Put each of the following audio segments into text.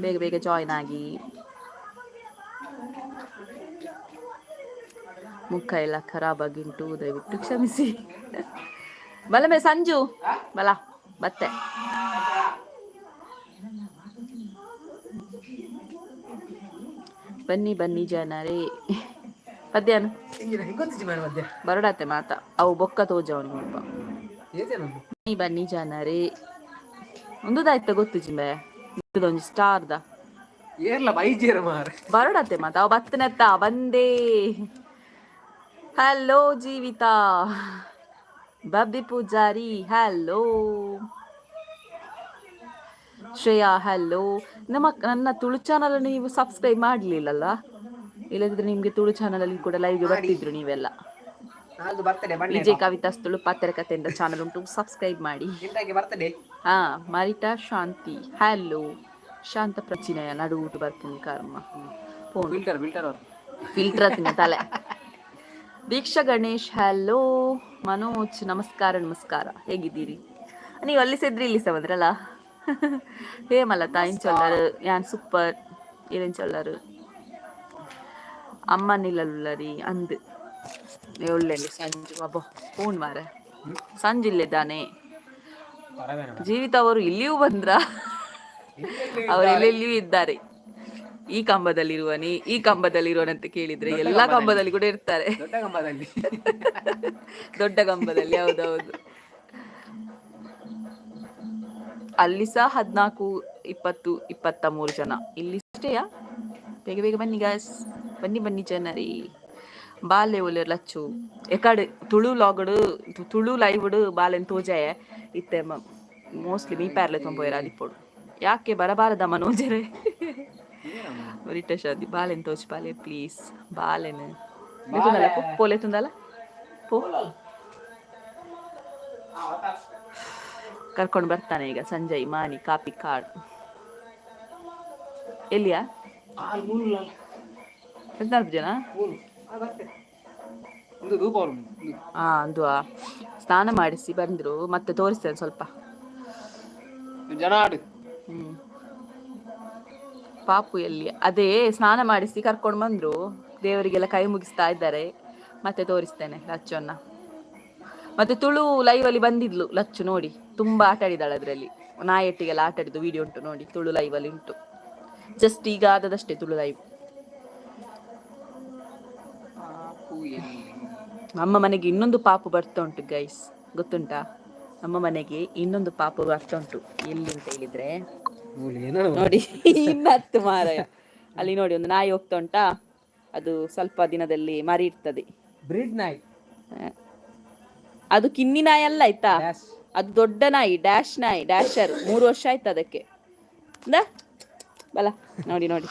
ಬೇಗ ಬೇಗ ಜಾಯ್ನ್ ಆಗಿ. ಮುಖ ಎಲ್ಲ ಖರಾಬ್ ಆಗಿ ಉಂಟು, ದಯವಿಟ್ಟು ಕ್ಷಮಿಸಿ. ಬಲ ಮೇ ಸಂಜು, ಬಲ ಬತ್ತೆ. ಬನ್ನಿ ಬನ್ನಿ ಜನರೇ. ಪದ್ಯಾನ ಬರಡಾತೆ ಮಾತ ಅವು ಬೊಕ್ಕ ತೋಜವನಿ ಮುಲ್ಪ. ಬನ್ನಿ ಬನ್ನಿ ಜನರೇ. ಒಂದುದಾಯ್ತ ಗೊತ್ತು ಜಿಂಬೆ ಒಂಜಿ ಸ್ಟಾರ್ದ. ಏರ್ಲ ಬೈಜೇರ ಮಾರೆ. ಬರಡತ್ತೆ ಮಾತ ಅವು ಬತ್ತನತ್ತ ಬಂದೇ. Hello Jeevitha, Babbi Poojari hello, Shreya hello. ನನ್ನ ತುಳು ಚಾನಲ್ ನೀವು ಸಬ್ಸ್ಕ್ರೈಬ್ ಮಾಡಲಿಲ್ಲಲ್ಲ, ಇಲ್ಲದಿದ್ರೆ ನಿಮಗೆ ತುಳು ಚಾನಲ್ ಅಲ್ಲಿ ಕೂಡ ಲೈವ್ಗೆ ಬರ್ತಿದ್ರು ನೀವೆಲ್ಲ. ವಿಜಯ್ ಕವಿತಾ ತುಳು ಪಾತ್ರೆ ಕಥೆಯಿಂದ ಚಾನಲ್ ಉಂಟು, ಸಬ್ಸ್ಕ್ರೈಬ್ ಮಾಡಿ. ಹಾ, ಮರಿಟಾ ಶಾಂತಿ ಹಲೋ, ಶಾಂತ ಪ್ರಚಿನಯ ನಡು ಊಟ ಬರ್ತೀನಿ ಕರ್ಮ. ಫಿಲ್ಟರ್ ಫಿಲ್ಟರ್ ಫಿಲ್ಟರ್ ತಿನ್ನ ತಲೆ. ದೀಕ್ಷಾ ಗಣೇಶ್ ಹಲೋ, ಮನೋಜ್ ನಮಸ್ಕಾರ ನಮಸ್ಕಾರ, ಹೇಗಿದ್ದೀರಿ ನೀವು? ಅಲ್ಲಿ ಸೆದ್ರಿ ಇಲ್ಲಿ ಸಹ ಬಂದ್ರಲ್ಲ. ಹೇಮಲತಾ ಇಂಚೊಲ್ಲರು, ಯಾನ್ ಸೂಪರ್ ಇರೆಂಚೊಲ್ಲರು. ಅಮ್ಮ ನಿಲ್ಲುಲ್ಲರಿ ಅಂದ್ ಒಳ್ಳೆ ಸಂಜು. ಅಬ್ಬೋ ಫೋನ್ ಮಾರೆ, ಸಂಜು ಇಲ್ಲಿದ್ದಾನೆ. ಜೀವಿತ ಅವರು ಇಲ್ಲಿಯೂ ಬಂದ್ರ? ಅವರು ಎಲ್ಲೆಲ್ಲಿಯೂ ಇದ್ದಾರೆ. ಈ ಕಂಬದಲ್ಲಿರುವನಿ, ಈ ಕಂಬದಲ್ಲಿರುವನಂತ ಕೇಳಿದ್ರೆ ಎಲ್ಲಾ ಕಂಬದಲ್ಲಿ ಕೂಡ ಇರ್ತಾರೆ. ದೊಡ್ಡ ಕಂಬದಲ್ಲಿ. ದೊಡ್ಡ ಕಂಬದಲ್ಲಿ, ಹೌದೌದು. ಅಲ್ಲಿ ಸಹ 14, 20, 23 ಜನ, ಇಲ್ಲಿ ಅಷ್ಟೇಯಾ? ಬೇಗ ಬೇಗ ಬನ್ನಿ ಗಾಯ್ಸ್, ಬನ್ನಿ ಬನ್ನಿ ಜನರೇ. ಬಾಲೆ ಒಲೆ ಲಚ್ಚು ಎಕಡೆ ತುಳು ಲಾಗಡು ತುಳು ಲೈವ್ಡ್ ಬಾಲೆನ್ ತೋಜಾಯ ಇತ್ತೆ. ಮೋಸ್ಟ್ಲಿ ಮೀ ಪ್ಯಾರ್ಲೆ ತೊಂಬೋಯರ ಅದಿಪ್ಪೊಡು. ಯಾಕೆ ಬರಬಾರದ ಮನೋಜರೇ? ರಿಟ ಶಾದಿ ಬಾಲೆನ್ ತೋಚ್ ಬಾಲೆ ಪ್ಲೀಸ್. ಬಾಲೆನ್ ಲೆತ್ತುಂದಲ್ಲ ಪೋ, ಲೆತ್ತುಂದಲ್ಲ ಪೋ. ಕರ್ಕೊಂಡು ಬರ್ತಾನೆ ಈಗ ಸಂಜಯ್ ಮಾನಿ ಕಾಪಿ ಕಾಡ್ ಎಲ್ಲಿಯಾ? 14 ಜನ. ಹಾ, ಅಂದು ಸ್ನಾನ ಮಾಡಿಸಿ ಬಂದ್ರು, ಮತ್ತೆ ತೋರಿಸ್ತೇನೆ ಸ್ವಲ್ಪ. ಹ್ಮ್. ಪಾಪು ಎಲ್ಲಿ? ಅದೇ ಸ್ನಾನ ಮಾಡಿಸಿ ಕರ್ಕೊಂಡು ಬಂದ್ರು, ದೇವರಿಗೆಲ್ಲ ಕೈ ಮುಗಿಸ್ತಾ ಇದ್ದಾರೆ. ಮತ್ತೆ ತೋರಿಸ್ತೇನೆ ಲಚ್ಚನ್ನ. ಮತ್ತೆ ತುಳು ಲೈವ್ ಅಲ್ಲಿ ಬಂದಿದ್ಲು ಲಚ್ಚು ನೋಡಿ, ತುಂಬಾ ಆಟ ಆಡಿದಾಳೆ ಅದರಲ್ಲಿ. ನಾಯಟ್ಟಿಗೆಲ್ಲ ಆಟ ಆಡಿದ್ದು ವಿಡಿಯೋ ಉಂಟು ನೋಡಿ, ತುಳು ಲೈವ್ ಅಲ್ಲಿ ಉಂಟು. ಜಸ್ಟ್ ಈಗ ಆದದಷ್ಟೇ ತುಳು ಲೈವ್. ನಮ್ಮ ಮನೆಗೆ ಇನ್ನೊಂದು ಪಾಪು ಬರ್ತಾ ಉಂಟು ಗೈಸ್, ಗೊತ್ತುಂಟಾ? ನಮ್ಮ ಮನೆಗೆ ಇನ್ನೊಂದು ಪಾಪು ಬರ್ತಾ ಉಂಟು. ಎಲ್ಲಿ ಅಂತ ಹೇಳಿದ್ರೆ ನೋಡಿ, ಇನ್ನತ್ತು ಮಾರಾಯ. ಅಲ್ಲಿ ನೋಡಿ, ಒಂದು ನಾಯಿ ಹೋಗ್ತಾ ಉಂಟಾ? ಅದು ಸ್ವಲ್ಪ ದಿನದಲ್ಲಿ ಮರಿ ಇರ್ತದೆ. ಬ್ರೀಡ್ ನಾಯಿ. ಅದು ಕಿನ್ನಿ ನಾಯಿ ಅಲ್ಲ ಆಯ್ತಾ, ಅದು ದೊಡ್ಡ ನಾಯಿ, ಡ್ಯಾಶ್ ನಾಯಿ, ಡ್ಯಾಶರ್. 3 ವರ್ಷ ಆಯ್ತು ಅದಕ್ಕೆ. ಬಲ ನೋಡಿ ನೋಡಿ,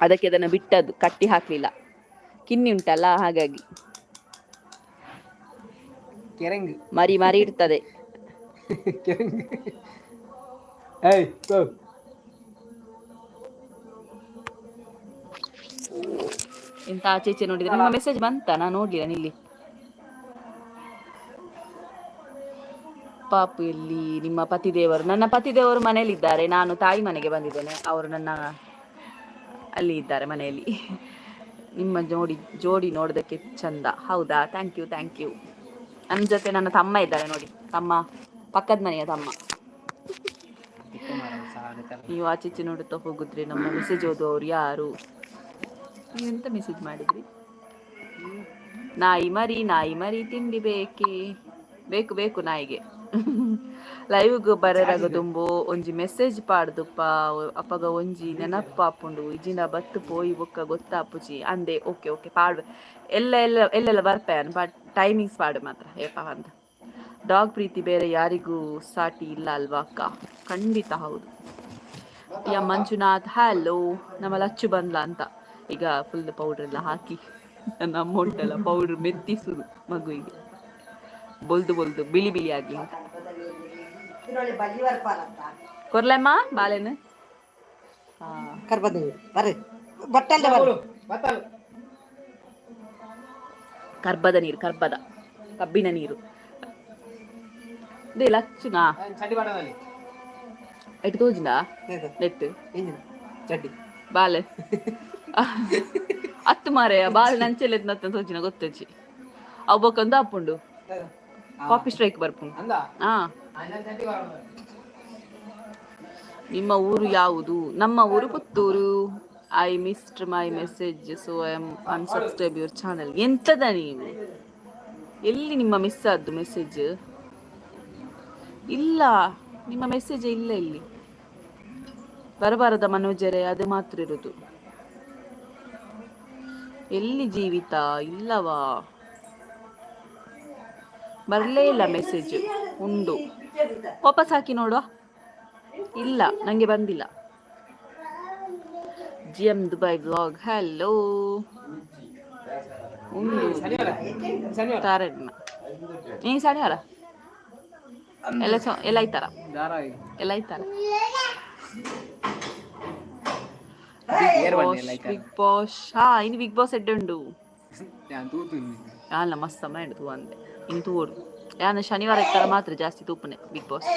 ಅದಕ್ಕೆ ಅದನ್ನು ಬಿಟ್ಟದ್ದು, ಕಟ್ಟಿ ಹಾಕ್ಲಿಲ್ಲ. ಕಿನ್ನಿ ಉಂಟಲ್ಲ, ಹಾಗಾಗಿ ಮರಿ ಮರಿ ಇರ್ತದೆ. ಎಂತ ಆಚೆ ಈಚೆ ನೋಡಿದ್ರೆ ನಿಮ್ಮ ಮೆಸೇಜ್ ಬಂತ? ನಾನು ನೋಡ್ಲಿಲ್ಲ ನಿಲ್ಲಿ. ಪಾಪು ಎಲ್ಲಿ? ನಿಮ್ಮ ಪತಿದೇವರು? ನನ್ನ ಪತಿದೇವರು ಮನೆಯಲ್ಲಿದ್ದಾರೆ, ನಾನು ತಾಯಿ ಮನೆಗೆ ಬಂದಿದ್ದೇನೆ. ಅವರು ನನ್ನ ಅಲ್ಲಿ ಇದ್ದಾರೆ ಮನೆಯಲ್ಲಿ. ನಿಮ್ಮ ಜೋಡಿ ಜೋಡಿ ನೋಡೋದಕ್ಕೆ ಚಂದ. ಹೌದಾ? Thank you thank you. ನನ್ನ ಜೊತೆ ನನ್ನ ತಮ್ಮ ಇದ್ದಾರೆ ನೋಡಿ, ತಮ್ಮ, ಪಕ್ಕದ ಮನೆಯ ತಮ್ಮ. ನೀವು ಆಚೆ ಈಚೆ ನೋಡುತ್ತಾ ಹೋಗುದ್ರಿ ನಮ್ಮ ಮೆಸೇಜ್ ಓದುವವರು ಯಾರು? ನೀವೆಂತ ಮೆಸೇಜ್ ಮಾಡಿದ್ರಿ? ನಾಯಿ ಮರಿ, ನಾಯಿ ಮರಿ ತಿಂಡಿ ಬೇಕೇ ಬೇಕು ಬೇಕು ನಾಯಿಗೆ. ಲೈವ್ಗ್ ಬರರಾಗ ದುಂಬು ಒಂಜಿ ಮೆಸೇಜ್ ಪಾಡ್ದುಪ್ಪ, ಅಪಗ ಒಂಜಿ ನೆನಪಾಪುಂಡು. ಇಜಿನ ಬತ್ತು ಪೋಯಿ ಬೊಕ್ಕ ಗೊತ್ತಾಪುಜಿ ಅಂದೆ. ಓಕೆ ಓಕೆ, ಪಾಡ್ವೆ. ಎಲ್ಲ ಎಲ್ಲ ಎಲ್ಲೆಲ್ಲ ಬರ್ಪೆ, ಬಟ್ ಟೈಮಿಂಗ್ಸ್ ಪಾಡು ಮಾತ್ರ ಏಪ ಅಂತ. ಡಾಗ್ ಪ್ರೀತಿ ಬೇರೆ ಯಾರಿಗೂ ಸಾಟಿ ಇಲ್ಲ ಅಲ್ವಾ ಅಕ್ಕ? ಖಂಡಿತ ಹೌದು. ಯಾ ಮಂಜುನಾಥ್ ಹಲೋ. ನಮ್ಮ ಲಚ್ಚು ಬಂದ್ಲ ಅಂತ ಈಗ ಫುಲ್ ಪೌಡರ್ ಎಲ್ಲ ಹಾಕಿ, ನನ್ನ ಅಮ್ಮ ಉಂಟಲ್ಲ ಪೌಡರ್ ಮೆತ್ತಿಸುದು ಮಗುವಿಗೆ, ಬೊಲ್ದು ಬೊಲ್ದು ಬಿಳಿ ಬಿಳಿ ಆಗ್ಲಿ ಅಂತ. ಕೊರ್ಲಮ್ಮ ಬಾಳೆನ. ಕರ್ಬದ ನೀರು, ಕರ್ಬದ ಕಬ್ಬಿನ ನೀರು. ಅದೇ ಲಚ್ಚುನಾ? ಐಟ್ ತೋಜಿಂದ ನೆಟ್. ಚಡ್ಡಿ. ಬಾಲೆ ಅತ್ತು ಮಾರೆಯ, ಬಾಲೆ ನಂಚೆಲೆ ನತ್ತ ತೋಜಿನ ಗೊತ್ತಜ್ಜಿ. ಅವು ಬೊಕ್ಕಂದು ಆಪುಂಡು, ಕಾಪಿ ಸ್ಟ್ರೈಕ್ ಬರ್ಪುಂಡು. ಅಂದ. ಹಾ. ನಿಮ್ಮ ಊರು ಯಾವುದು? ನಮ್ಮ ಊರು Puttur. I missed my message, so I am unsubscribe your channel. ಎಂತದ ನೀವು? ಎಲ್ಲಿ ನಿಮ್ಮ ಮಿಸ್ ಆದ್ದು ಮೆಸೇಜ್? ಇಲ್ಲ, ನಿಮ್ಮ ಮೆಸೇಜ್ ಇಲ್ಲ ಇಲ್ಲಿ. ಬರಬಾರದ ಮನೋಜರೇ, ಅದು ಮಾತ್ರ ಇರುದು. ಎಲ್ಲಿ ಜೀವಿತ? ಇಲ್ಲವಾ? ಬರಲೇ ಇಲ್ಲ ಮೆಸೇಜ್. ಉಂಡು, ವಾಪಸ್ ಹಾಕಿ ನೋಡುವ. ಇಲ್ಲ, ನಂಗೆ ಬಂದಿಲ್ಲ. G M Dubai vlog, hello. ಉಂಡು. ಶನಿವಾರ ಶನಿವಾರ. ತಾರಣ್ಣ, ನೀ ಶನಿವಾರ ಎಲ್ಲ ಎಲ್ಲ ಐತಾರ. ಧಾರಾವಾಹಿ. ಎಲ್ಲ ಐತಾರ. ಏರ್ ಬನ್ನಿ ಎಲ್ಲ ಐತಾರ. ಬಿಗ್ ಬಾಸ್, ಹಾ, ಇನ್ನು ಬಿಗ್ ಬಾಸ್ ಎಡ್ಡೆ ಉಂಡು. ನಾನು ತೂತು. ಅಲ್ಲ, ಮಸ್ತ್ ಸಮಯ ಉಂಡು ತೂ ಅಂದೆ. ಇನ್ನು ತೂವೊಡು. ಯಾನ್ ಶನಿವಾರ ಇತ್ತರ ಮಾತ್ರ ಜಾಸ್ತಿ ತೂಪುನೆ. ಬಿಗ್ ಬಾಸ್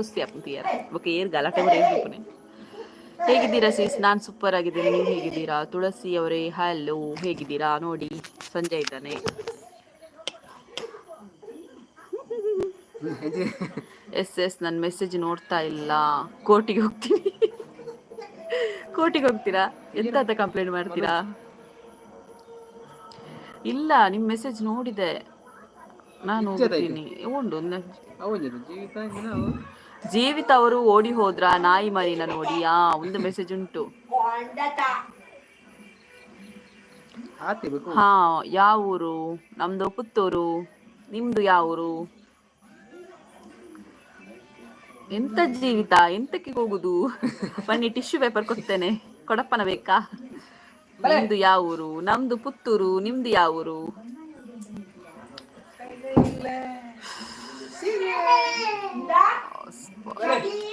ಕುಸ್ತಿ ಆಪುಂಡು ತೀಯರ. ಬೊಕ ಏರ್ ಗಲಾಟೆ ಬರ ತೂಪುನೆ. ಹೇಗಿದ್ದೀರಾ ಸಿಸ್? ನಾನು ಸೂಪರ್ ಆಗಿದ್ದೀನಿ, ನೀವು ಹೇಗಿದ್ದೀರಾ? ತುಳಸಿ ಅವರೇ, ಹಲೋ, ಹೇಗಿದ್ದೀರಾ? ನೋಡಿ, ಸಂಜಯ್ ಇದ್ದಾನೆ. ಎಸ್ ಎಸ್, ನನ್ನ ಮೆಸೇಜ್ ನೋಡ್ತಾ ಇಲ್ಲ, ಕೋರ್ಟಿಗೆ ಹೋಗ್ತೀನಿ. ಕೋರ್ಟಿಗೆ ಹೋಗ್ತೀರಾ? ಎಂತ ಕಂಪ್ಲೇಂಟ್ ಮಾಡ್ತೀರಾ? ಇಲ್ಲ, ನಿಮ್ಮ ಮೆಸೇಜ್ ನೋಡಿದೆ ನಾನು. ಹೋಗ್ತೀನಿ, ಉಂಟು. ಜೀವಿತ. ಜೀವಿತ ಅವರು ಓಡಿ ಹೋದ್ರ ನಾಯಿ ಮರಿನ ನೋಡಿ. ಆ ಒಂದು ಮೆಸೇಜ್ ಉಂಟು. ಆತಿ ಬೇಕು. ಹಾ, ಯಾವ ಊರು? ನಮ್ದು ಪುತ್ತೂರು. ನಿಮ್ದು ಯಾವ ಊರು? ಎಂತ ಜೀವಿತ, ಎಂತಕ್ಕೆ ಹೋಗುದು? ಬನ್ನಿ, ಟಿಶ್ಯೂ ಪೇಪರ್ ಕೊಡ್ತೇನೆ. ಕೊಡಪ್ಪನ ಬೇಕಾ? ನಿಮ್ದು ಯಾವ ಊರು? ನಮ್ದು ಪುತ್ತೂರು. ನಿಮ್ದು ಯಾವ ಊರು?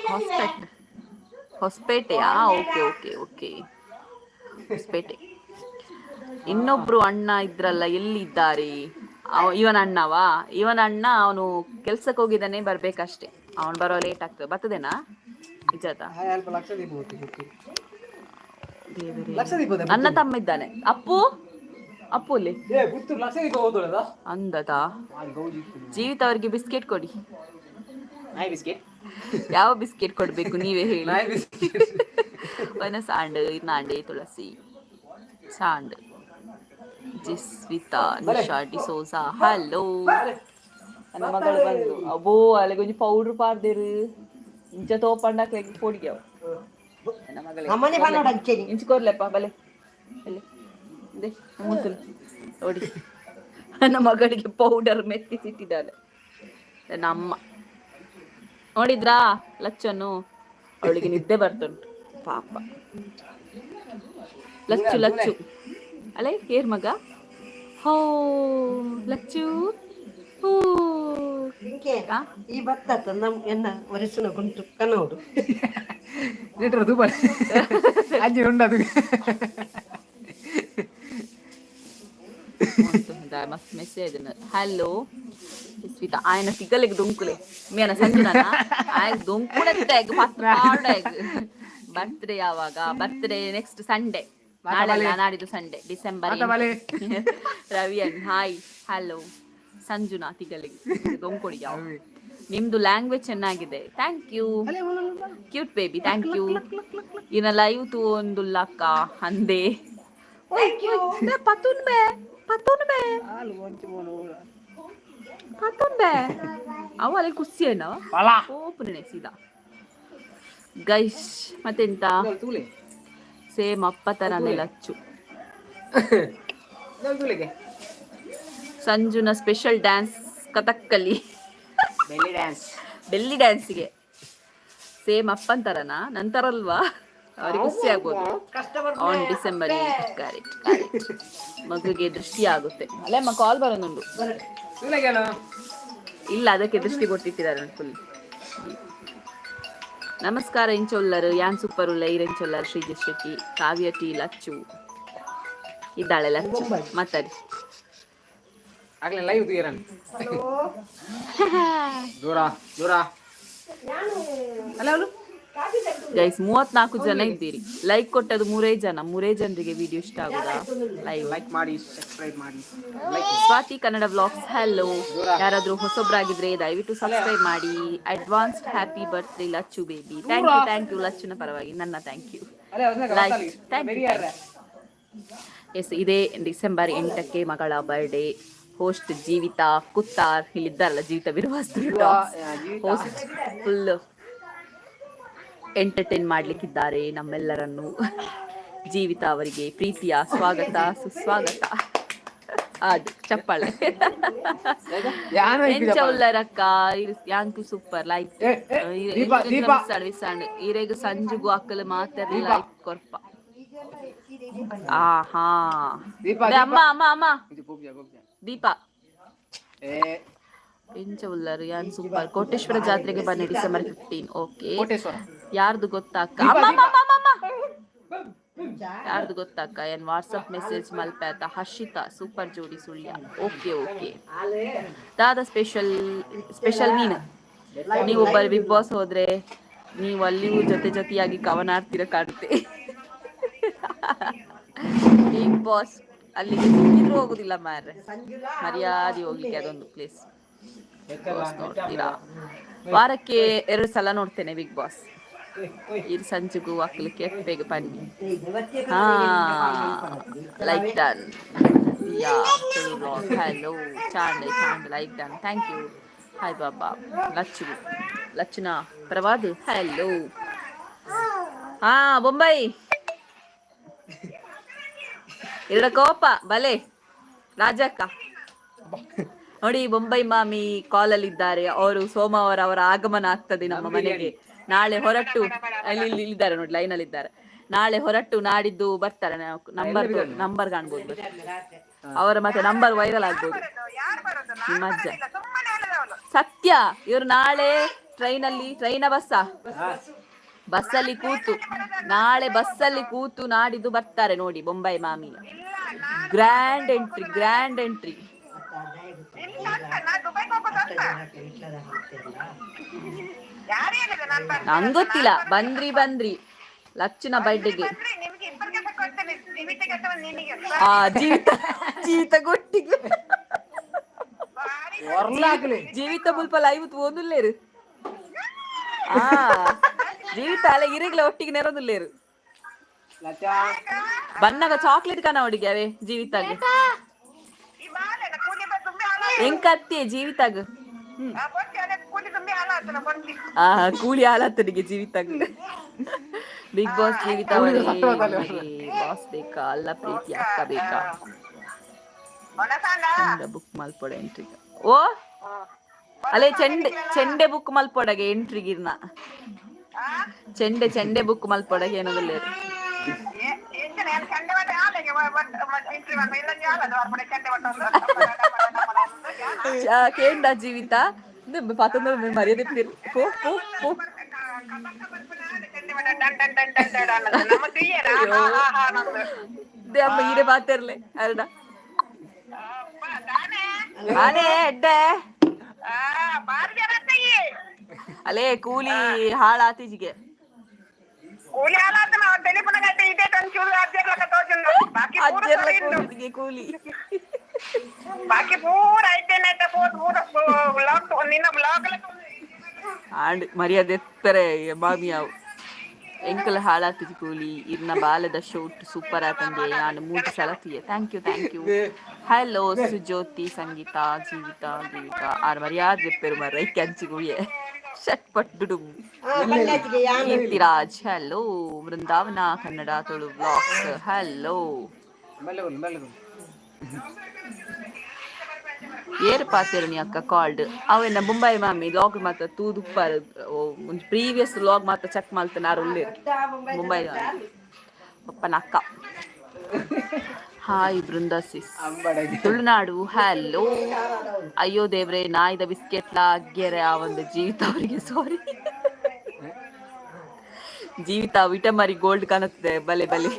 ಹೊಸಪೇಟೆ. ಹೊಸಪೇಟೆಯಾ? Okay okay okay, Hosapete. ಇನ್ನೊಬ್ರು ಅಣ್ಣ ಇದ್ರಲ್ಲ, ಎಲ್ಲಿದ್ದಾರೆ? ಇವನ ಅಣ್ಣವಾ? ಇವನ ಅಣ್ಣ ಅವನು ಕೆಲ್ಸಕ್ಕೆ ಹೋಗಿದ್ದಾನೆ, ಬರ್ಬೇಕಷ್ಟೇ. ಅವನು ಬರೋ ಲೇಟ್ ಆಗ್ತದೆ. ಬರ್ತದೇನಾ ನಿಜಾತ? ಅಲ್ಪ ಲಕ್ಷ ದೀಪ ಹೋಗ್ತಿ. ದೇವರೇ. ಲಕ್ಷ ದೀಪ. ನನ್ನ ತಮ್ಮ ಇದ್ದಾನೆ, ಅಪ್ಪು. ಅಪ್ಪು ಅಲ್ಲಿ. ಏ ಪುತ್ತೂರು ಲಕ್ಷ ದೀಪ ಹೋದಳದ. ಅಂದದ. ಜೀವಿತ ಅವರಿಗೆ ಬಿಸ್ಕೆಟ್ ಕೊಡಿ. ನಾಯಿ ಬಿಸ್ಕೆಟ್. ಯಾವ ಬಿಸ್ಕೆಟ್ ಕೊಡ್ಬೇಕು, ನೀವೇ ಹೇಳಿ. ನಾಯಿ ಬಿಸ್ಕೆಟ್. ವನ ಸಾಂಡ್ ನಾಂಡೆ ತುಳಸಿ ಸಾಂಡ್. ಜಿಸ್ವಿತಾ ನಿಶಾ ಡಿಸೋಜಾ, ಹಲೋ. ನನ್ನ ಮಗಳು ಬಂದು ಅಬ್ಬೋ, ಅಲ್ಲಿಗೆ ಒಂಜಿ ಪೌಡ್ರ್ ಪಾರ್ದೇರು. ಇಂಚ ತೋಪಂಡಾಕ್ಲೆಗ್ ಪೊಡಿಗೆ ಅವು. ನನ್ನ ಮಗಳೇ. ಅಮ್ಮನೆ ಪನ್ನೊಡು ಅಂಚೆನೆ. ಇಂಚು ಕೊರ್ಲೆಪ್ಪ, ಬಲೆ ಬಲೆ. ಇದೆ ಮುತ್ತುಲು ನೋಡಿ, ನನ್ನ ಮಗಳಿಗೆ ಪೌಡರ್ ಮೆತ್ತಿಸಿಟ್ಟಿದ್ದಾಳೆ ನನ್ನ ಅಮ್ಮ. ನೋಡಿದ್ರಾ ಲಚ್ಚನ್ನು? ಅವಳಿಗೆ ನಿದ್ದೆ ಬರ್ತುಂಟು ಪಾಪ. ಲಚ್ಚು ಲಚ್ಚು ಅಲೆ, ಏರ್ ಮಗ? ಹೋ ಲಚ್ಚು, ಹೋ. ಇಂಕೆ. ಆ? ಈ ಭತ್ತ ನಮ್ ಎನ್ನ ವರಿಸುನ ಗುಂಟು ಕನ್ನೋಡು. ಲೀಟರ್ ತೂಪ ಅಜ್ಜಿ ಉಂಡು ಅದು. ಮಸ್ತ್ ಮೆಸೇಜ್. ಹಲೋ ಸ್ಮಿತಾ, ఆయన ಸಿಗಲೆಗ್ ದೊಂಕುಲೆ ಮೇನ ಸಂಜುನ ಆಯ್ ದೊಂಕುಡತ್ತೆ ಪಾಡ. ಬರ್ತ್ಡೇ ಯಾವಾಗ? Birthday next Sunday. ನಾಳೆ ಅಲ್ಲ, ನಾಡಿದ್ದು ಸಂಡೇ, ಡಿಸೆಂಬರ್. ಮಾತಾ ಬಲೆ. ರವಿಯನ್, ಹಾಯ್, ಹಲೋ. ಸಂಜುನಾ ತಿಗಲಿಗೆ ದೊಂಕೊಡಿ. ಯಾವ ನಿಮ್ದು ಲ್ಯಾಂಗ್ವೇಜ್ ಚೆನ್ನಾಗಿದೆ. Thank you. Cute baby, thank you. ಇನ್ನ ಲೈವ್ ತೂವೊಂದುಲ್ಲಕ್ಕ ಅಂದೆ. ಪತುನ್ ಬೇ, ಪತುನ್ ಬೇ, ಪತುನ್ ಬೇ. ಅವ ಅಲ್ಲಿ ಖುಷಿ ಏನವ. ಓಪನ್ ಸೀದಾ ಗೈಶ್. ಮತ್ತೆಂತ? ತೂಲೆ. ಸೇಮ್ ಅಪ್ಪ ತರನೇ ಲಚ್ಚು. ತೂಲೆಗೆ. ಸಂಜುನ special dance Kathakali. Belly dance. Belly ಡ್ಯಾನ್ಸ್ಗೆ ಸೇಮ್ ಅಪ್ಪನ್ ತರನಾ? ನಂತರ ಅಲ್ವಾ, ಅವ್ರಿಗೆ ಖುಷಿ ಆಗ್ಬೋದು. Customer. On December, correct correct. ಮಗುಗೆ ದೃಷ್ಟಿ ಆಗುತ್ತೆ. ಅಲ್ಲೇ ಅಮ್ಮ, ಕಾಲ್ ಬರೋದುಂಟು. ತೂಲೆಗೆ ಅಲ್ಲ. ಇಲ್ಲ, ಅದಕ್ಕೆ ದೃಷ್ಟಿ ಕೊಟ್ಟಿಟ್ಟಿದ್ದಾರೆ ಫುಲ್. ನಮಸ್ಕಾರ ಇಂಚೊಲ್ಲರು, ಯಾನ್ ಸೂಪರ್ ಉಲ್ಲ, ಈರೆಂಚೊಲ್ಲರ್. ಶ್ರೀಜಿತ್ ಶೆಟ್ಟಿ, ಕಾವ್ಯ ಟಿ, ಲಚ್ಚು ಇದ್ದಾಳೆ. ಲಚ್ಚು ಮಾತಾಡಿ. ಆಗ್ಲೇ ಲೈವ್ ತೂಯರನ್. ದೂರ ದೂರ ಅಲ್ಲ ಅವಳು. ಗೈಸ್, 34 ಜನ ಇದ್ದೀರಿ. ಲೈಕ್ ಕೊಟ್ಟದ್ದು ಮೂರೇ ಜನ. ಮೂರೇ ಜನರಿಗೆ ವಿಡಿಯೋ ಇಷ್ಟ ಆಗುದಾ ಲೈವ್? ಲೈಕ್ ಮಾಡಿ, ಸಬ್ಸ್ಕ್ರೈಬ್ ಮಾಡಿ, like. Swathi Kannada vlogs, hello. ಯಾರಾದ್ರೂ ಹೊಸೊಬ್ರಾಗಿದ್ರೆ ದಯವಿಟ್ಟು ಸಬ್ಸ್ಕ್ರೈಬ್ ಮಾಡಿ. Advance happy birthday, Lachchu baby. Thank you, thank you. ಲಚ್ಚುನ ಪರವಾಗಿ ನನ್ನ thank you. Like, thank you. Yes, ಇದೇ ಡಿಸೆಂಬರ್ 8ಕ್ಕೆ ಮಗಳ ಬರ್ಡೇ. ಹೋಸ್ಟ್ ಜೀವಿತಾ ಕುತ್ತಾರ್ ಇಲ್ಲಿದ್ದಾರಲ್ಲ, ಜೀವಿತಾ ಬಿರುವಾಸ್ತು ಹೋಸ್ಟ್, ಫುಲ್ ಎಂಟರ್ಟೈನ್ ಮಾಡ್ಲಿಕ್ಕಿದ್ದಾರೆ ನಮ್ಮೆಲ್ಲರನ್ನು. ಜೀವಿತಾ ಅವರಿಗೆ ಪ್ರೀತಿಯ ಸ್ವಾಗತ, ಸುಸ್ವಾಗತ. ಅದು ಚಪ್ಪಾಳೆ. ಎಂಚ ಉಲ್ಲರಕ್ಕ? ಯಾಂಕು ಸೂಪರ್ ಲೈಕ್. ಏ, ಏ, ದೀಪ, ದೀಪ. ಈರೆಗ್ ಸಂಜುಗು ಅಕ್ಕಲು ಮಾತ್ರ ಲೈಕ್ ಕೊರ್ಪ. ಆ ಹಾ. ದೀಪ. ಅಮ್ಮ ಅಮ್ಮ ಅಮ್ಮ. ದೀಪ. ಏ. ಎಂಚ ಉಲ್ಲರು? ಯಾನ್ ಸೂಪರ್. ಕೋಟೇಶ್ವರ ಜಾತ್ರೆಗೆ ಬನ್ನಿ, ಡಿಸೆಂಬರ್ 15. ಓಕೆ. ಕೋಟೇಶ್ವರ. ಯಾರ್ದು ಗೊತ್ತಾಕ್ಕ? ಅಮ್ಮ ಅಮ್ಮ ಅಮ್ಮ ಅಮ್ಮ. ಯಾರ್ದು ಗೊತ್ತಾಕ್ಕ? ಏನ್ ವಾಟ್ಸಪ್ ಮೆಸೇಜ್ ಮಲ್ಪಾತ? ಹರ್ಷಿತಾ ಸೂಪರ್ ಜೋಡಿ ಸುಳ್ಯ. Okay okay. ದಾದ ಸ್ಪೆಷಲ್? ಸ್ಪೆಷಲ್ ಮೀನು. ನೀವೊಬ್ಬರು ಬಿಗ್ ಬಾಸ್ ಹೋದ್ರೆ ನೀವು ಅಲ್ಲಿಯೂ ಜೊತೆ ಜೊತೆಯಾಗಿ ಕವನ ಆಡ್ತಿರ ಕಾಣುತ್ತೆ. ಬಿಗ್ ಬಾಸ್ ಅಲ್ಲಿಗೆ ಸಿಕ್ಕಿದ್ರೂ ಹೋಗುದಿಲ್ಲ ಮಾರ್ರೆ. ಮರ್ಯಾದೆ ಹೋಗ್ಲಿಕ್ಕೆ ಅದೊಂದು ಪ್ಲೇಸ್. ಬಾಸ್ ನೋಡ್ತೀರಾ? ವಾರಕ್ಕೆ ಎರಡು ಸಲ ನೋಡ್ತೇನೆ ಬಿಗ್ ಬಾಸ್. ಇರ್ ಸಂಜೆಗೂ ಅಕ್ಕಲಿಕ್ಕೆ ಬೇಗ ಬನ್ನಿ. ಹಾ, ಲೈಕ್ ಡನ್. ಯಾ, hello ಚಾಂಡ್ ಚಾಂಡ್, like done, thank you. Hi Baba Lachchu, ಲಚ್ಚುನ ಪ್ರವಾದ್ hello. ಹಾ, ಬೊಂಬೈ ಎರಡ ಕೋಪ ಬಲೆ ರಾಜಕ್ಕ. ನೋಡಿ, ಬೊಂಬೈ ಮಾಮಿ ಕಾಲಲ್ಲಿ ಇದ್ದಾರೆ ಅವರು. ಸೋಮವಾರ ಅವರ ಆಗಮನ ಆಗ್ತದೆ ನಮ್ಮ ಮನೆಗೆ. ನಾಳೆ ಹೊರಟು, ಅಲ್ಲಿ ಇಲ್ಲಿ ಇದ್ದಾರೆ ನೋಡಿ, ಲೈನ್ ಅಲ್ಲಿ ಇದ್ದಾರೆ. ನಾಳೆ ಹೊರಟು ನಾಡಿದ್ದು ಬರ್ತಾರೆ. ನಂಬರ್ ನಂಬರ್ ಕಾಣ್ಬೋದು ಅವರ, ಮತ್ತೆ ನಂಬರ್ ವೈರಲ್ ಆಗ್ಬೋದು. ನಿಮ್ಮ ಅಜ್ಜ ಸತ್ಯ. ಇವರು ನಾಳೆ ಟ್ರೈನ್ ಅಲ್ಲಿ, ಟ್ರೈನ ಬಸ್ಸ, ಬಸ್ಸಲ್ಲಿ ಕೂತು, ನಾಳೆ ಬಸ್ಸಲ್ಲಿ ಕೂತು ನಾಡಿದ್ದು ಬರ್ತಾರೆ ನೋಡಿ. ಬೊಂಬೈ ಮಾಮಿ ಗ್ರ್ಯಾಂಡ್ ಎಂಟ್ರಿ, ಗ್ರ್ಯಾಂಡ್ ಎಂಟ್ರಿ. ನಂಗ್ ಗೊತ್ತಿಲ್ಲ. ಬಂದ್ರಿ ಬಂದ್ರಿ ಲಕ್ಷಣ ಬರ್ಡೇಗೆ. ಆ ಜೀವಿತ, ಜೀವಿತ ಗೊಟ್ಟಿಗೆ. ಜೀವಿತ ಮುಲ್ಪ ಲೈವ್ ತೋಂದುಲ್ಲೇರು. ಆ ಜೀವಿತ ಅಲ್ಲ, ಇರಿಗ್ಲ ಒಟ್ಟಿಗೆ ನೆರದುಲ್ಲೇರು. ಬನ್ನಾಗ ಚಾಕ್ಲೇಟ್ ಕನ ಅವಡಿಗೆ ಅವೇ ಜೀವಿತಾಗ. ಎಂಕತ್ತೆ ಜೀವಿತಾಗ? ಆ ಕೂಲಿ ಹಾಲತ್ತನಿಗೆ ಜೀವಿತಾಗ. ಬಿಗ್ ಬಾಸ್ ಜೀವಿತ ಬಾಸ್ ಬೇಕಾ ಅಲ್ಲ, ಪ್ರೀತಿ ಅಕ್ಕ ಬೇಕಾ? ಬುಕ್ ಮಲ್ಪೊಡ ಎಂಟ್ರಿಗೆ. ಓ ಅಲ್ಲೇ ಚೆಂಡೆ, ಚೆಂಡೆ ಬುಕ್ ಮಲ್ಪೊಡಗೆ ಎಂಟ್ರಿಗಿರ್ನ. ಚೆಂಡೆ, ಚೆಂಡೆ ಬುಕ್ ಮಲ್ಪೊಡಗೆ ಏನದಲ್ಲ. ಕೇಂಡ ಜೀವಿತ ಪತ್ತೊಂದು ಮರ್ಯಾದೆ ಪೋ ಪೋ ಪೋ. ಅಮ್ಮ ಈರೆ ಪಾತಿರ್ಲೆ ಅರ್ಡ ಅದೇ ಎಡ್ಡೆ. ಅಲೇ, ಕೂಲಿ ಹಾಳಾತೀಜಿಗೆ. ಕೂಲಿ ಹಾಳಾತನ ಟೆಲಿಫೋನ್ ಇದೇ ಚೂರು ಅಜ್ಜೆಲ್ಲ ಕೂಲಿಗೆ ಕೂಲಿ. ಬಾಕಿ ಪೂರ ಐತೇನೆ ಪೂರ ಬ್ಲಾಗ್, ನಿನ್ನ ಬ್ಲಾಗ್. ಆಂಡ್ ಮರ್ಯಾದೆ ಎತ್ತರೆ ಮಾಮಿ ಅವು. ಎಂಕಲ್ ಹಾಳಾತಿಜಿ ಕೂಲಿ. ಇರ್ನ ಬಾಲದ ಶೂಟ್ ಸೂಪರ್ ಆತಂದೆ. ನಾನು ಮೂರು ಸಲ ತೀಯ. Thank you, thank you. Hello Sujyothi, Sangeetha, Jeevitha, Jeevitha are ಮರ್ಯಾದೆ ಪೆರು ಮರ್ರ ಕಂಚಿ ಗುಳಿಯೆ ಷಟ್ ಪಟ್ ಡುಡುಂ. ಕೀರ್ತಿರಾಜ್ ಹಲೋ. ವೃಂದಾವನ ಕನ್ನಡ ತುಳು ಬ್ಲಾಗ್ಸ್ ಹಲೋ. ಏರ್ ಪಾತೆರುನಿ ಅಕ್ಕ ಕಾಲ್ಡ್ ಅವೆನ್ನ? ಬೊಂಬೈ ಮಾಮಿ ಲಾಗ್ ಮಾತ ತೂದುಪ್ಪರ್. ಒಂಜಿ ಪ್ರೀವಿಯಸ್ ಲಾಗ್ ಮಾತ ಚೆಕ್ ಮಲ್ತನಾರು ಉಲ್ಲೇರು ಬೊಂಬೈ ಮಾಮಿ. ಪಪ್ಪನ ಅಕ್ಕ. ಹಾಯ್ ಬೃಂದ ಸಿಸ್. ತುಳುನಾಡು ಹಲೋ. ಅಯ್ಯೋ ದೇವ್ರೆ, ನಾಯಿದ ಬಿಸ್ಕೆಟ್ ಲಾಗ್ಯರೆ ಆ ಒಂದು ಜೀವಿತ ಅವರಿಗೆ. ಸಾರಿ ಜೀವಿತ, ವಿಟಮರಿ ಗೋಲ್ಡ್ ಕಾಣುತ್ತದೆ. ಬಲೆ ಬಲೆ.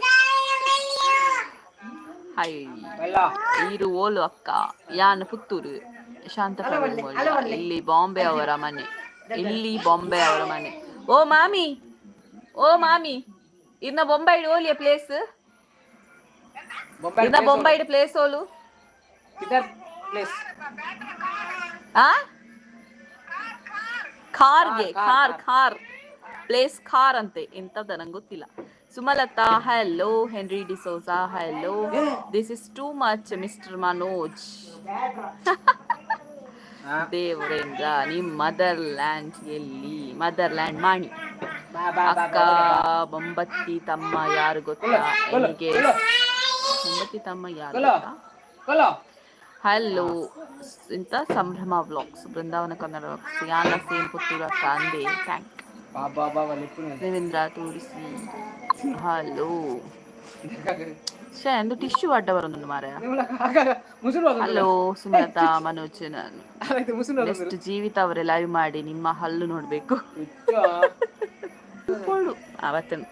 ಹಾಯ್. ಈರು ಓಲು ಅಕ್ಕ? ಯಾನ್ ಪುತ್ತೂರು. ಶಾಂತ ಪ್ರವೀಣ್, ಇಲ್ಲಿ ಬಾಂಬೆ ಅವರ ಮನೆ, ಇಲ್ಲಿ ಬಾಂಬೆ ಅವರ ಮನೆ. ಓ ಮಾಮಿ. ಓ ಮಾಮಿ, ಇನ್ನ ಬೊಂಬೈಡ್ ಓಲಿಯ ಪ್ಲೇಸ್? ಬೊಂಬೈ. ಇನ್ನ ಬೊಂಬೈಡ್ ಪ್ಲೇಸ್ ಓಲು? ಪ್ಲೇಸ್. ಆ ಖಾರ್ಗೆ, ಖಾರ್, ಖಾರ್ ಪ್ಲೇಸ್, ಖಾರ್ ಅಂತೆ. ಎಂತದ ನಂಗೆ ಗೊತ್ತಿಲ್ಲ. Sumalatha hello, Henry D'Souza hello. This is too much, Mister Manoj. Devarendra, ನಿಮ್ ಮದರ್ ಲ್ಯಾಂಡ್ ಎಲ್ಲಿ? ಮದರ್ ಲ್ಯಾಂಡ್ ಮಾಣಿ. ಅಕ್ಕ, ಬೊಂಬತ್ತಿ ತಮ್ಮ ಯಾರು ಗೊತ್ತಾ? ಎಲ್ಲಿಗೆ ಬೊಂಬತ್ತಿ ತಮ್ಮ ಯಾರು ಗೊತ್ತಾ? ಹಲೋ, ಎಂತ ಸಂಭ್ರಮ ವ್ಲಾಗ್ಸ್, ಬೃಂದಾವನ ಕನ್ನಡ ವ್ಲಾಗ್ಸ್, ಯಾನ ಸೇಮ್ ಪುತ್ತೂರು ಅಕ್ಕ ಅಂದೆ. Thank. Ravindra ತೋರಿಸಿ ಹಲೋ. ಶೇ, ಒಂದು ಟಿಶ್ಯೂ ಅಡ್ಡ ಬರೋದು ಮಾರಾಯ. ಹಲೋ ಸುಮಲತಾ ಮನೋಜ್. ನಾನು ನೆಕ್ಸ್ಟ್ ಜೀವಿತ ಅವರೇ, ಲೈವ್ ಮಾಡಿ, ನಿಮ್ಮ ಹಲ್ಲು ನೋಡ್ಬೇಕು. ಅವತ್ತನು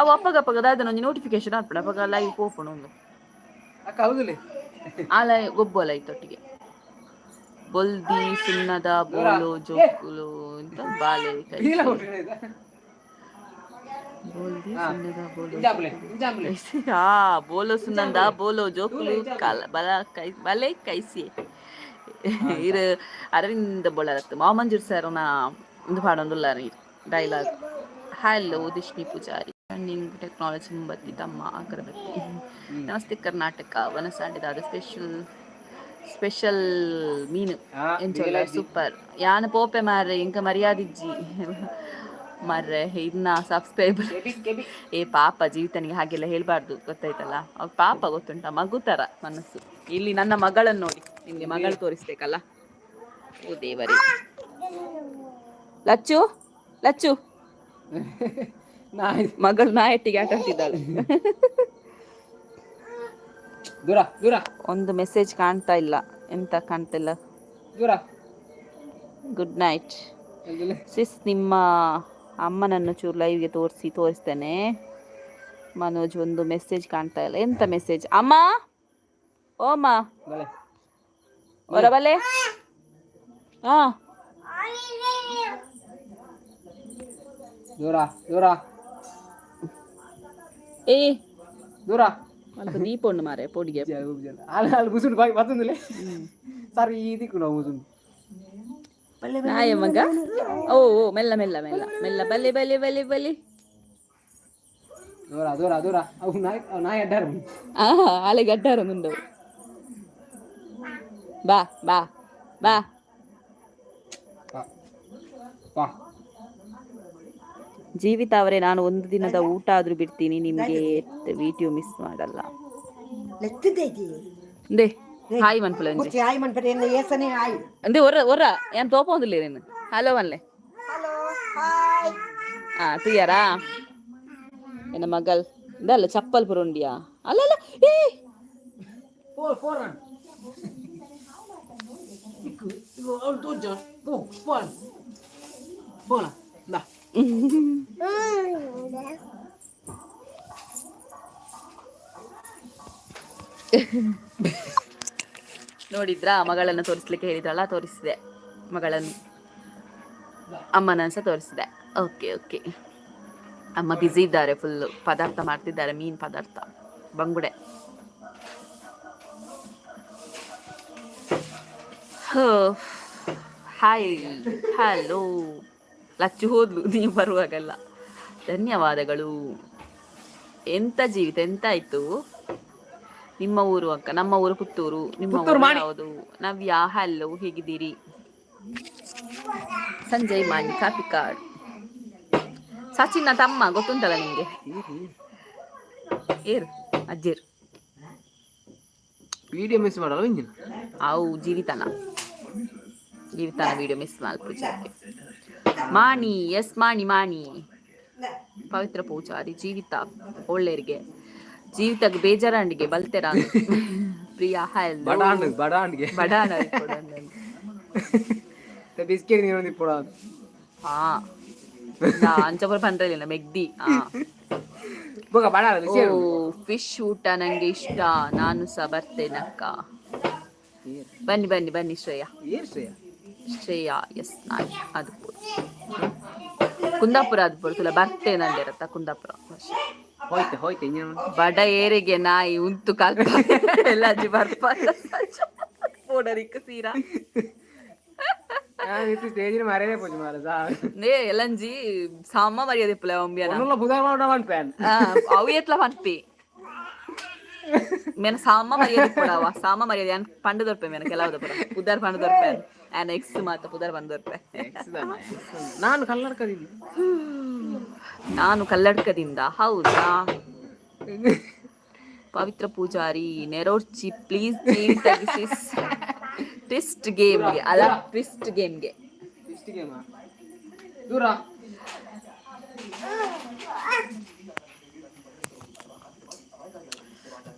ಅವು ಅಪ್ಪಗ ಅಪ್ಪಗ ದಾದ ಒಂಜಿ ನೋಟಿಫಿಕೇಶನ್ ಆತ್ಪಡ, ಅಪ್ಪಗ ಲೈವ್ ಪೋಪುಂಡು ಒಂದು. ಆಲ ಗೊಬ್ಬಲ ಇತ್ತೊಟ್ಟಿಗೆ ಬೊಲ್ದಿ ಸುಣ್ಣದ ಬೋಲು ಜೋಕುಲು ಅಂತ ಬಾಲೆ ಕೈ. ಬೋಲ್ದಿ ಸುಣ್ಣದ ಬೋಲು, ಹಾ, ಬೋಲೋ ಸುನಂದ ಬೋಲೋ ಜೋಕುಲು ಕಲ ಬಲ ಕೈ ಬಲೆ ಕೈಸಿ. ಇರು ಅರವಿಂದ ಬೊಳರತ್ತು ಮಾಮಂಜೂರ್ ಸರ್ನ ಒಂದು ಪಾಡೊಂದುಲ್ಲ dialogue. Hello Dishni Poojary. Running technology ಮುಂಬತ್ತಿ ತಮ್ಮ ಅಗರಬತ್ತಿ. ನಮಸ್ತೆ ಕರ್ನಾಟಕ. ವನಸಾಂಡಿದಾದ ಸ್ಪೆಷಲ್ ಸ್ಪೆಷಲ್ ಮೀನು ಎಂಚೊಲ್ಲ? ಸೂಪರ್. ಯಾನ್ ಪೋಪೆ ಮಾರ್ರೆ, ಇಂಕ ಮರ್ಯಾದಿಜ್ಜಿ ಮಾರ್ರೆ ಇನ್ನ ಸಬ್ಸ್ಕ್ರೈಬರ್. ಏ ಪಾಪ ಜೀವಿತನಿಗೆ ಹಾಗೆಲ್ಲ ಹೇಳ್ಬಾರ್ದು, ಗೊತ್ತಾಯ್ತಲ್ಲ? ಅವ್ರ ಪಾಪ ಗೊತ್ತುಂಟ, ಮಗು ತರ ಮನಸ್ಸು. ಇಲ್ಲಿ ನನ್ನ ಮಗಳನ್ನು ನೋಡಿ, ನಿಮ್ಗೆ ಮಗಳು ತೋರಿಸ್ಬೇಕಲ್ಲ. ಓ ದೇವರೇ, ಲಚ್ಚು ಲಚ್ಚು. ಮಗಳು ನಾಯಟ್ಟಿಗೆ ಆಟ ಆಡ್ತಿದ್ದಾಳೆ. ದೂರ ದೂರ. ಒಂದು ಮೆಸೇಜ್ ಕಾಣ್ತಾ ಇಲ್ಲ. ಎಂತ ಕಾಣ್ತಿಲ್ಲ? ದೂರ. ಗುಡ್ ನೈಟ್ ಸಿಸ್, ನಿಮ್ಮ ಅಮ್ಮನನ್ನು ಚೂರು ಲೈವ್ಗೆ ತೋರಿಸಿ. ತೋರಿಸ್ತೇನೆ ಮನೋಜ್. ಒಂದು ಮೆಸೇಜ್ ಕಾಣ್ತಾ ಇಲ್ಲ. ಎಂತ ಮೆಸೇಜ್? ಅಮ್ಮ, ಓ ಅಮ್ಮ. ಹೊರಬಲೆ. ಹಾ. ದೂರ ದೂರ. ಏ. ದೂರ. ಅಲ್ಪ ದೀಪ ಉಂಡು ಮಾರೆ ಪೊಡಿಗೆ. ಅಲ್ಲಿ ಅಲ್ಲಿ ಮುಸುಂಡು ಬಾಯಿ ಬತ್ತಂದಿಲ್ಲ ಸರ್, ಈ ದಿಕ್ಕು ನಾವು ಮುಸುಂಡು. ನಾಯ ಮಗ. ಓ ಓ, ಮೆಲ್ಲ ಮೆಲ್ಲ ಮೆಲ್ಲ ಮೆಲ್ಲ, ಬಲೆ ಬಲೆ ಬಲೆ ಬಲೆ. ದೂರ ದೂರ ದೂರ. ಅವು ನಾಯಿ, ಅವು ನಾಯಿ ಅಡ್ಡಾರ. ಆ ಆಲೆಗೆ ಅಡ್ಡಾರ ಮುಂದವು. ಬಾ ಬಾ ಬಾ. ಬಾ. ಜೀವಿತ ಅವರೇ, ನಾನು ಒಂದು ದಿನದ ಊಟ ಆದ್ರೂ ಬಿಡ್ತೀನಿ, ನಿಮ್ಗೆ ವಿಡಿಯೋ ಮಿಸ್ ಮಾಡಲ್ಲ. ಅಂದೆ ಹಾಯ್ ಮನ್ಪುಲ ಒಂಜಿ. ಹಾಯ್ ಮನ್ಪರೆ, ಎನ್ನ ಏಸನೆ ಹಾಯ್. ಅಂದೆ ಒರ್ರ ಒರ್ರ, ಏನ್ ತೋಪೊಂದಿಲ್ಲ ನೀನು. ಹಲೋ ಮನ್ಲೆ. Hello, hi. ಆ ತುಯ್ಯಾರಾ ಎನ್ನ ಮಗಲ್ ಇದಲ್ಲ ಚಪ್ಪಲ್ ಪುರುಂಡಿಯಾ? ಅಲ್ಲ ಅಲ್ಲ, ಏ. ಫೋರ್ ಫೋರ್ ರನ್ ಅವಳು ತೋಜ ಪೋ ಫೋರ್ ಫೋನ ಬಾ. ನೋಡಿದ್ರಾ, ಮಗಳನ್ನು ತೋರಿಸ್ಲಿಕ್ಕೆ ಹೇಳಿದ್ರಲ್ಲ, ತೋರಿಸಿದೆ ಮಗಳನ್ನು. ಅಮ್ಮನ ಸಹ ತೋರಿಸಿದೆ. ಓಕೆ ಓಕೆ, ಅಮ್ಮ ಬ್ಯುಸಿ ಇದ್ದಾರೆ ಫುಲ್, ಪದಾರ್ಥ ಮಾಡ್ತಿದ್ದಾರೆ, ಮೀನ್ ಪದಾರ್ಥ, ಬಂಗುಡೆ. ಹಾಯ್, ಹಲೋ ಲಚ್ಚು ಹೋದ್ಲು ನೀವು ಬರುವಾಗೆಲ್ಲ. ಧನ್ಯವಾದಗಳು. ಎಂತ ಜೀವಿತ, ಎಂತ ಆಯ್ತು? ನಿಮ್ಮ ಊರು ಅಕ್ಕ? ನಮ್ಮ ಊರು ಪುತ್ತೂರು. ನಿಮ್ಮ ಊರು ಯಾವುದು? ನವ್ಯ ಹಲೋ, ಹೇಗಿದ್ದೀರಿ? ಸಂಜಯ್ ಮಾಣಿ ಕಾಪಿಕಾಡ್, ಸಚಿನ್ನ ತಮ್ಮ, ಗೊತ್ತುಂಟಲ್ಲ ನಿಮ್ಗೆ? ಏರು ಅಜ್ಜಿರ್. ವಿಡಿಯೋ ಮಿಸ್ ಮಾಡಲ್ಲ ಇಂಜಿನ. ಅವು ಜೀವಿತನ ಜೀವಿತನ ವಿಡಿಯೋ ಮಿಸ್ ಮಲ್ಪುಜಿ. ಮಾಣಿ, ಎಸ್ ಮಾಣಿ ಮಾಣಿ. ಪವಿತ್ರ ಪೂಜಾರಿ. ಜೀವಿತ ಒಳ್ಳೆರಿಗೆ, ಜೀವಿತಗ್ ಬೇಜಾರಂಡಿಗೆ ಬಲ್ತೆರ. ಪ್ರಿಯಾ ಹಲೋ. ಬಡಾಂಡ್ ಬಡಾಂಡ್ಗೆ. ಬಡಾನ. ಬಿಸ್ಕೆಟ್ ನೀರು ಪೋಡ. ಹಾ, ಅಂಚಪುರ ಪಂಡ್ರಲಿಲ್ಲ ಮೆಗ್ದಿ. ಹಾ. ಬೊಕ ಬಡ. ಓ, ಫಿಶ್ ಊಟ ನಂಗೆ ಇಷ್ಟ, ನಾನು ಸಹ ಬರ್ತೇನೆ ಅಕ್ಕ. ಬನ್ನಿ ಬನ್ನಿ ಬನ್ನಿ ಶ್ರೇಯಾ. ಏರ್ ಶ್ರೇಯ. ಶ್ರೇಯಾ ಎಸ್ ನಾಯಿ ಅದು. ಕುಂದಾಪುರ ಅದು ಬರ್ತಲ್ಲ ಬರ್ತೇನೆ ನಂದೇರತ್ತ ಕುಂದಾಪುರ. ಹೋಯ್ತೆ ಹೋಯ್ತೆ ಇನ್ನೇನು. ಬಡ ಏರಿಗೆ ನಾಯಿ ಉಂತು ಕಲ್ಪ ಎಲ್ಲ ಅಜ್ಜಿ ಬರ್ಪ ಪೋಡರಿಕ್ ಸೀರಾ. ಸ್ಟೇಜಿನ ಮರ್ಯಾದೆ ಪೋಜು ಮಾರ. ನೇ ಎಲ್ಲಂಜಿ ಸಾಮ ಮರ್ಯಾದೆ ಪುಲ ಒಂಬಿಯನ. ಒನ್ನುಲ್ಲ ಬುಧಾರ ಮಾಡ ಪನ್ಪೇನ್. ಅವು ಎತ್ಲ ಪನ್ಪಿ ಮೇನ ಸಾಮ ಮರ್ಯಾದೆ ಕೊಡವ, ಸಾಮ ಮರ್ಯಾದೆ ಅನ್ ಪಂಡು ದೊರ್ಪೆ ಮೇನ ಕೆಲವು ಪುರ ಪುದಾರ್ ಪಂಡು ದೊರ್ಪೆ ಆನ್ ಎಕ್ಸ್ ಮಾತ ಪುದಾರ್ ಪಂಡು ದೊರ್ಪೆ. ನಾನು ಕನ್ನಡಕದಿಂದ. ನಾನು ಕಲ್ಲಡ್ಕದಿಂದ, ಹೌದಾ? ಪವಿತ್ರ ಪೂಜಾರಿ ನೆರೋರ್ಚಿ ಪ್ಲೀಸ್. ಟ್ವಿಸ್ಟ್ ಗೇಮ್ಗೆ ಅಲ್ಲ, ಟ್ವಿಸ್ಟ್ ಗೇಮ್ಗೆ. ಇಷ್ಟು ಗೇಮ ದೂರ.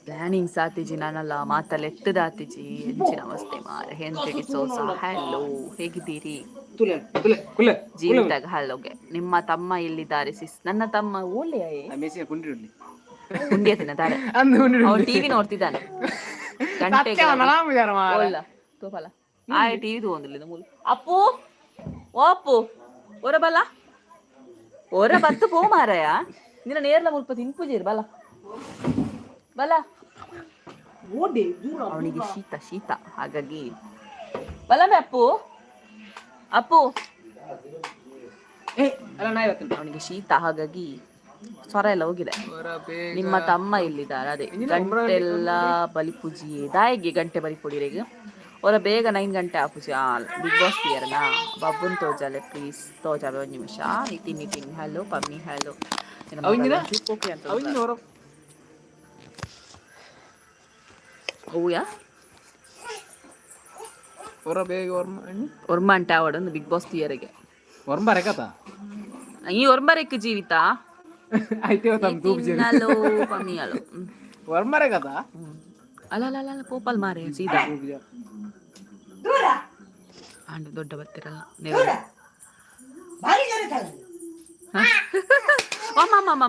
ಪ್ಲಾನಿಂಗ್ಸ್ ಆತಿಜಿ ನಾನಲ್ಲ ಮಾತಲ್ಲ ಎತ್ತದಾತಿಜಿ. ಎಂಚಿ ನಮಸ್ತೆ ಮಾರ ಹೆಂಡ್ರಿಗೆ ಸೋಸ. ಹಲೋ, ಹೇಗಿದ್ದೀರಿ? ತುಲೆ ತುಲೆ ಕುಲೆ. ಜೀವಿತಾಗ ಹಲೋಗೆ. ನಿಮ್ಮ ತಮ್ಮ ಎಲ್ಲಿದ್ದಾರೆ ಸಿಸ್? ನನ್ನ ತಮ್ಮ ಓಲೆಯ. ಮೇಸಿನ ಕುಂಡಿರಲಿ. ಹುಂಡಿಯ ತಿನ್ನತಾರೆ. ಅಂದು ಕುಂಡಿರಲಿ. ಅವನು ಟಿವಿ ನೋಡ್ತಿದ್ದಾನೆ ಗಂಟೆ. ಓಲ್ಲ ತೋಪಲ ಆಯ್ ಟಿವಿ ತಗೊಂಡಿಲ್ಲ ಮೂಲು. ಅಪ್ಪು, ಓ ಅಪ್ಪು, ಒರ ಬಲ್ಲ, ಒರ ಬತ್ತು ಪೋ ಮಾರಾಯ. ನಿನ್ನ ನೇರ್ಲ ಮುಲ್ಪ ತಿನ್ಪುಜೀರ್ ಬಲ ಬಲ. ಅವನಿಗೆ ಶೀತ ಶೀತ, ಹಾಗಾಗಿ ಬಲಮೆ. ಅಪ್ಪು, ಅಪ್ಪು. ಏ ಅಲ್ಲ ನಾ ಇವತ್ತು ಅವನಿಗೆ ಶೀತ, ಹಾಗಾಗಿ ಸ್ವರ ಎಲ್ಲ ಹೋಗಿದೆ. ನಿಮ್ಮ ತಮ್ಮ ಇಲ್ಲಿದ್ದಾರೆ. ಅದೇ ಗಂಟೆಲ್ಲ ಬಲಿಪೂಜಿ ದಾಯಿಗೆ ಗಂಟೆ ಬಲಿಪೊಡಿರೆಗ್ ಅವರ ಬೇಗ 9 ಗಂಟೆ ಆಪುಜಿ. ಆ ಬಿಗ್ ಬಾಸ್ ಪಿಯರ್ನ ಬಬ್ಬುನ್ ತೋಜಾಲೆ ಪ್ಲೀಸ್. ತೋಜಾಲೆ ಒಂದು ನಿಮಿಷ. ನಿತಿನ್, ನಿತಿನ್ ಹಲೋ, ಪಮ್ಮಿ ಹಲೋ. ಅವಿಂಜಿನ ಹೊರ. ಹೂಯಾ. ಹೊರ ಬೇಗ ಹೊರ. ಒರ್ಮಂಟ ಅವಡೊಂದು ಬಿಗ್ ಬಾಸ್ ಥಿಯರಿಗೆ. ಹೊರಂಬ ರೆಕತ. ಈ ಒರ್ಮರೆಕ್ ಜೀವಿತ. ಆಯ್ತು ತಮ್ಮ ತೂಪು. ಹಲೋ ಪಮ್ಮಿ, ಹಲೋ. ಹೊರಂಬ ರೆಕತ. ಅಲ್ಲ ಅಲ್ಲ ಅಲ್ಲ, ಪೋಪಲ್ ಮಾರೆ ಸೀದಾ ಆಂಡ್ ದೊಡ್ಡ ಬರ್ತಿರಲ್ಲ. ಅಮ್ಮ ಅಮ್ಮ ಅಮ್ಮ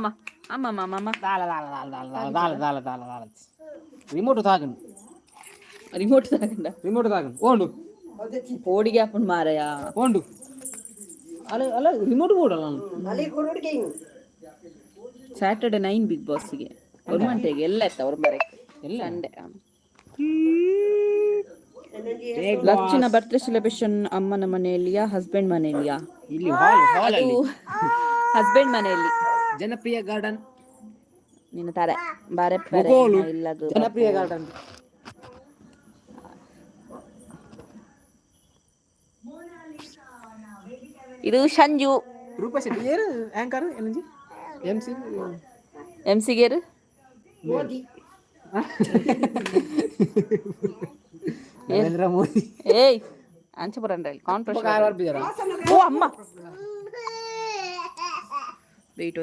ಅಮ್ಮ ಅಮ್ಮ ಅಮ್ಮ. ದಾಲ ದಾಲ ದಾಲ ದಾಲ ದಾಲ ದಾಲ ದಾಲ ದಾಲ. ರಿಮೋಟ್ ತಾಗನು. ರಿಮೋಟ್ ತಗೊಂಡ. ರಿಮೋಟ್ ತಾಗನು ಓಂಡು. ಪೋಡಿಗೆ ಹಾಕೊಂಡು ಮಾರಯ. ಓಂಡು ಅಲ್ಲ ಅಲ್ಲ ರಿಮೋಟ್ ಬೋರ್ಡ್ ಅಲ್ಲ. ಸ್ಯಾಟರ್ಡೆ 9 ಬಿಗ್ ಬಾಸ್ಗೆ ಒರ್ಮಂಟೆಗೆ ಎಲ್ಲ ಇತ್ತ ಒರ್ಮರೆಕ್ ಎಲ್ಲ ಅಂಡೆ. ಲಕ್ಷಣ ಬರ್ತ್ಡೇ ಸೆಲೆಬ್ರೇಷನ್ ಅಮ್ಮನ ಮನೆಯಲ್ಲಿಯಾ, ಹಸ್ಬೆಂಡ್ ಮನೆಯಲ್ಲಿಯಾ? ಇಲ್ಲಿ ಹಾಲ್ ಹಾಲ್ ಅಲ್ಲಿ. ಹಸ್ಬೆಂಡ್ ಮನೆಯಲ್ಲಿ. ಜನಪ್ರಿಯ ಗಾರ್ಡನ್. ನಿನ್ನ ತಾರೆ ಬಾರೆ. ಮುಗೋಲು. ಇಲ್ಲ. ಜನಪ್ರಿಯ ಗಾರ್ಡನ್. ಇದು ಸಂಜು. ರೂಪಾ ಶೆಟ್ಟಿ ಏನು ಆಂಕರ್ ಏನಂಜಿ ಎಂ ಸಿ. ಎಂ ಸಿಗೇರು. ನರೇಂದ್ರ ಮೋದಿ. ಏಯ್ ಅಂಚಪುರಂಡ್ರಲ್ಲಿ ಕಾನ್ಪ್ರೆಷನ್. ಓ ಅಮ್ಮ, ವೆಯ್ಟ್.